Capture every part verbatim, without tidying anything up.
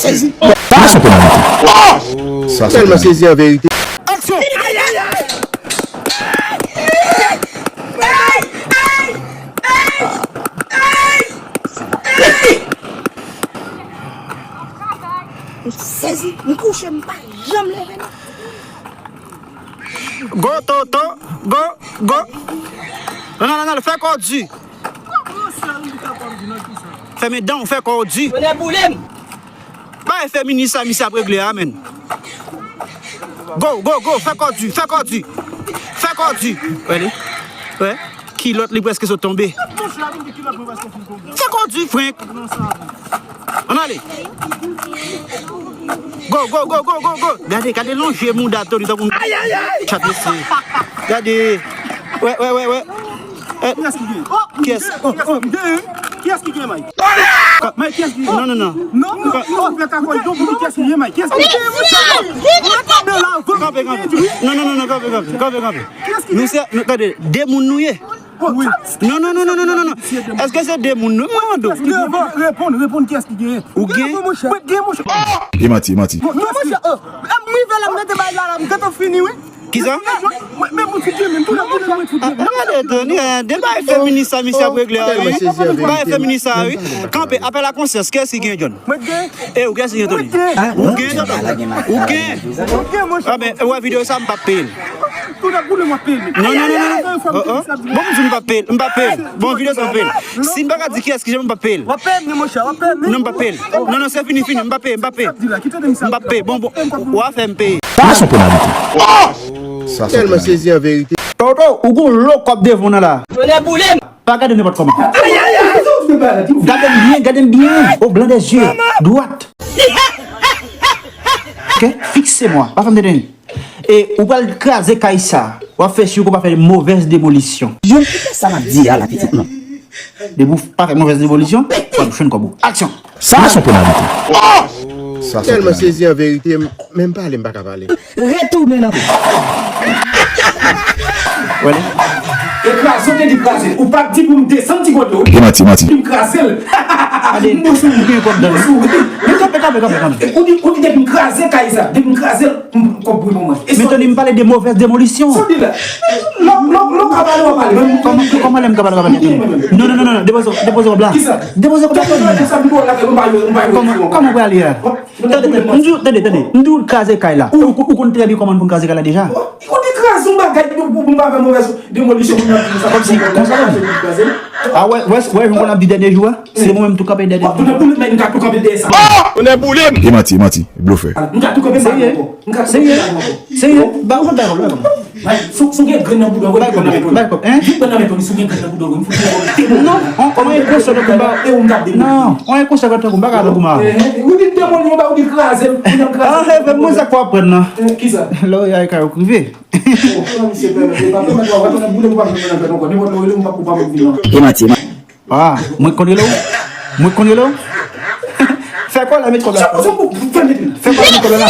Sezi. Sa se yon penalite. Sa se yon penalite. Tèlman sezi an verite. Aksyon! M sezi, m kouche, m pa janm leve non. Go, Toto, go, go. Non, non, non, non, fè kò w di. Fèmen dan w, fè kò w di. Tonnè boule m. Bay fè minis sa, misye ap regle a, menn. Go, go, go, fè kò w di, fè kò w di. Fè kò w di. Wè li. Wè. Kilòt li prèske sot tonbe. Fè kò w di, Frank. Ann ale. Go, go, go, go, go, go. Gade, gade lonje mouda Tony tankou chat mesye. Gade. Wè, wè, wè, wè. Eh, kiyès ki gen? Kiyès ki gen? Oh, oh, m gen, wi. Kiyès ki gen, Mike? Mike, kiyès ki gen? Non, non, non. Non, non, non, fè kakòy, non, non, kiyès ki gen, Mike? Kiyès ki gen? Kanpe, kanpe. Non, non, non, non, kanpe, kanpe, kanpe, kanpe. Nou se, nou, tande, de moun nou ye. Non, non, non, non, non, non, non. Èske se de moun nou? Mwen mande w. Reponn, reponn, kiyès ki genyen? Ou gen? Mwen gen, monchè. Li manti, li manti. Non, monchè, oh, m rive la, m mete bay la, la, m gentan fini, wi. Kisa? Men, men, men, mwen fout gen, men, tou le moun, mwen fout gen. Gade, Tony, eh, de bay feminis sa, misye ap regle a, wi. Bay feminis sa, wi. Kanpe, apèl a konsyans, kiyès ki gen, John? Mwen gen. E, ou kiyès ki gen, Tony? Ou gen, Tony? Ou gen? Mwen gen, monchè. Ah, ben, ou wè videyo sa, m p ap peye l. Tou nan boule m ap peye l. Non, non, non, non, non. Oh, oh. Bon, m di m p ap peye l, m p ap peye l. Bon, videyo sa m peye l. Si m pa ka di kiyès ki jan m p ap peye l. W ap peye m, monchè, w ap peye m. Non, m p ap peye l. Non, non, se fini, fini, m p ap peye, m p ap peye. M p ap peye. Bon, bon, w a fè m peye. Sa se yon penalite. Sa se yon penalite. Tèlman sezi an verite. Toto, ou gon lo kòb devan w nan la. Tonnè boule m. Pa gade nenpòt kòman. Gade m byen, gade m byen. Au blanc des yeux. Dwat. Ok? Fikse mwa. Pa fè m tenten. E ou pral kraze kay sa. W ap fè si ou pa fè movèz demolisyon. Yon kite sa m ap di a la pitit non. Depi w pa fè movèz demolisyon, w ap jwenn kòb ou. Aksyon! Sa se yon penalite. Sa se yon penalite. Tèlman sezi an verite, m, menm pale, m pa ka pale. Retounen nan. Wè li. E kraze, w te di kraze. Ou pa t di pou m desann ti kote w. Li manti, manti. Pou m kraze l. Gade, m sou ou gen kòb dan. M sou ou. Men kanpe, kanpe, kanpe, kanpe. Ou di, ou di depi m kraze kay sa, depi m kraze l, m, m kòb pou mwen. Men Tony, m pale de movèz demolisyon. Sa w di la? Lò, lò, lò, ka pale, w a pale. Kòman, kòman lè m ka pale, w a pale? Non, non, non, non, depoze, depoze kòb la. Kisa? Depoze kòb la, Tony. Kòman, kòman w prale a? Tande, tande, m di w, tande, tande. M di w kraze kay la. Ou, ou, ou konn trè byen kòman pou n kraze kay la deja. Li konn kraze yon bagay pou, pou, pou m pa fè movèz demolisyon pou n ap di sa. Kòmsi, konsa menm. A wè, wè, wè, jan w konn ap di dènye jou a, se mwen menm tou kanpe dèyè. W ap tounen boule m, men m ka tou kanpe dèyè sa. Tonnè boule m! E manti, e manti, blofè. M ka tou kanpe sa ankò. M ka tou kanpe sa ankò. Serye? Serye? Ba, ou sot bay kòb la, kòb la. Bay, si w, si w gen grenn nan bouda w, wi, bay kòb, bay kòb, hein? Vin pran nan men Tony, si w gen grenn nan bouda w, wi, m fout pran. Non, on, on enkonsa tankou m pa. E ou m t ap di. Non, on enkonsa tankou m pa ka tankou ma. Eh, eh, ou di demon, ou ba, ou di kraze m, ou di kraze m. Ah, eh, fè mwen sa k w aprann nan. Eh, kisa? Lè w ay kay ou k rive. Oh, non, misye, pè, pè, pa pèmèt w, w ap tounen boule m, ou pa pèmèt nan fèt ankò. Nenpòt lè w rele m, ou pa, ou pa pou vin ankò. E manti, e manti. Ah, mwen k konn rele w? Mwen k konn rele w? Fè kò la, met kò la. Fè kò la, met kò la.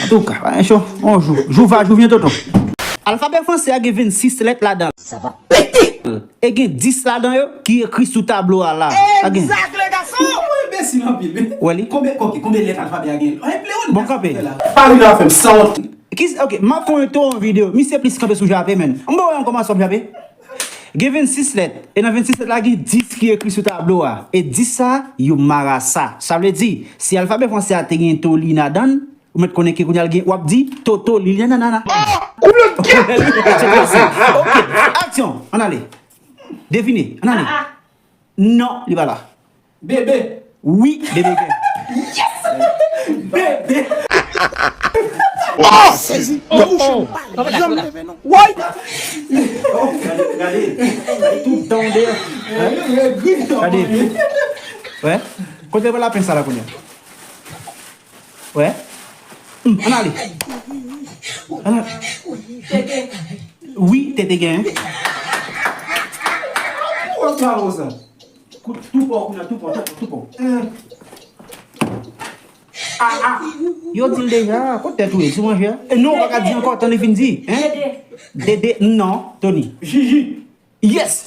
Antouka, pa gen cho. On jou. Jou va, jou vyen, tonton. Alfabè franse a gen vennsis lèt ladan l. Sa va pete! E gen dis ladan yo ki ekri sou tablo a la. Sa gen. Egzak, le gason! Ou enbesil anpil, wi. Wè li? Konbyen, ok, konbyen lèt alfabè a gen? Bon, kanpe. Pa vin la fè m sanwont. Ki, ok, m ap fè yon tou yon videyo. Misye plis kanpe sou jape, menn. M ba w yon kòmansman jape. Gen vennsis lèt. E nan vennsis lèt la, gen dis ki ekri sou tablo a. E dis sa, yo marasa. Sa vle di, si alfabè franse a te gen Tolina dan l, ou mèt konnen ke kounye a l gen, w ap di, Toto, li, li, nanana. Ou vle kèt! Ok, aksyon! Ann ale. Devine, ann ale. Non, li pa la. Bebe. Wi, bebe gen. Yes! Bebe. Oh, sezi. Oh, oh. Janm leve non. Woy! Gade, gade. Tout dan w deyò. Hein? Gade. Wè. Kote lapen sa la kounye a? Wè. Hmm, ann ale. Ann ale. Wi, tete gen. Ou pa wè sa? Kout tou fò, kounye a, tou fò, tou fò, tou fò. Ah, ah. Yo di l deja, kote tèt ou ye, sou manje a? E non, ou pa ka di ankò, tann li fin di, hein? Dede. Dede, non, Tony. Jiji. Yes!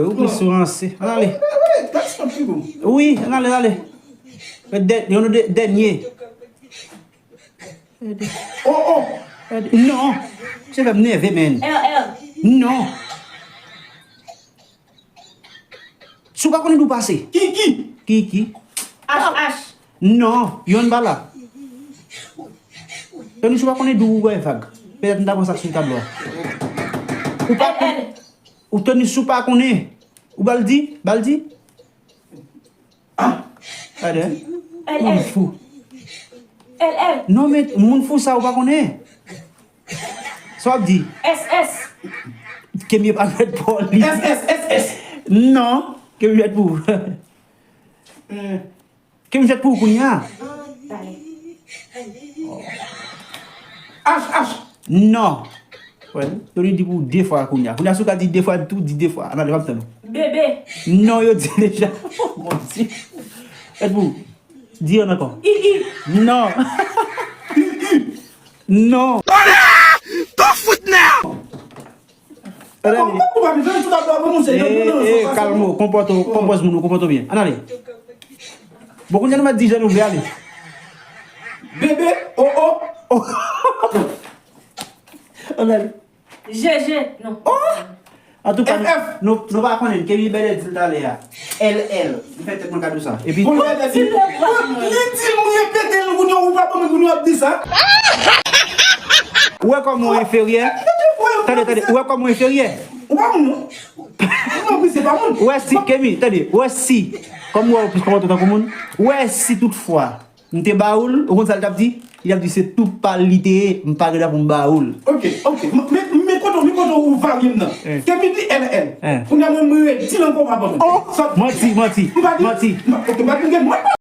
wi, ou plis ranse. Ann ale. Wi, ann ale, ann ale. Dè-, yon de-, dènye. Oh, oh. Non. Se fè m nève, men. Non. Si w pa konnen di w pase. Kiki. Kiki. H H. Non, yonn pa la. Tony, si w pa konnen di w wè vag. Petèt m ta pran sa sou tablo a. Ou pa konnen. Ou Tony, si w pa konnen. Ou ba l di, ba l di. Ah. Gade. Moun fou. Non, men moun fou sa ou pa konnen. Sa w ap di? S S. Kemi pa jwèt pou li. S S, S S. Non, Kemi jwèt pou ou. Kemi jwèt pou ou kounye a. H H. Non. Wè, Tony di pou ou de fwa kounye a. Kounye a, si w ka di de fwa, tou di de fwa. Ann ale, m ap tann ou. Bebe. Non, yo di deja. Mon Dye. Jwèt pou ou. Di yon ankò. Non. Non. Don't foot now! Ann ale. Kalm ou, konpòte w, konpòz moun ou, konpòte w byen. Ann ale. Bon, kounye a nou mèt di jan nou vle ale. Bebe, oh, oh. Ann ale. Jeje, non. Antouka, nou, nou pa konnen, Kemi bèlè di l talè a. L L. M fè tèt mwen kado sa. Epi. Li di m repete l kounye a, ou pa ban mwen kounye a w ap di sa. Ou wè kòman w enferyè? Tande, tande, ou wè kòman w enferyè? Ou pa moun non. Ou pa moun, se pa moun. Ou wè si, Kemi, tande, ou wè si, kòm ou wè w plis konpòte w tankou moun, ou wè si toutfwa M te ba ou l, ou konn sa l t ap di? Li t ap di se tout pa l li te ye, m pa gen dwa pou m ba ou l. Ok, ok. Men, men, men kote, men kote ou varye m nan. Kemi di L L. Kounye a mwen, mwen redi l ankò, w pa ban mwen. Sòt. Manti, manti, manti. M pa di, ok, m pa di m gen mwen.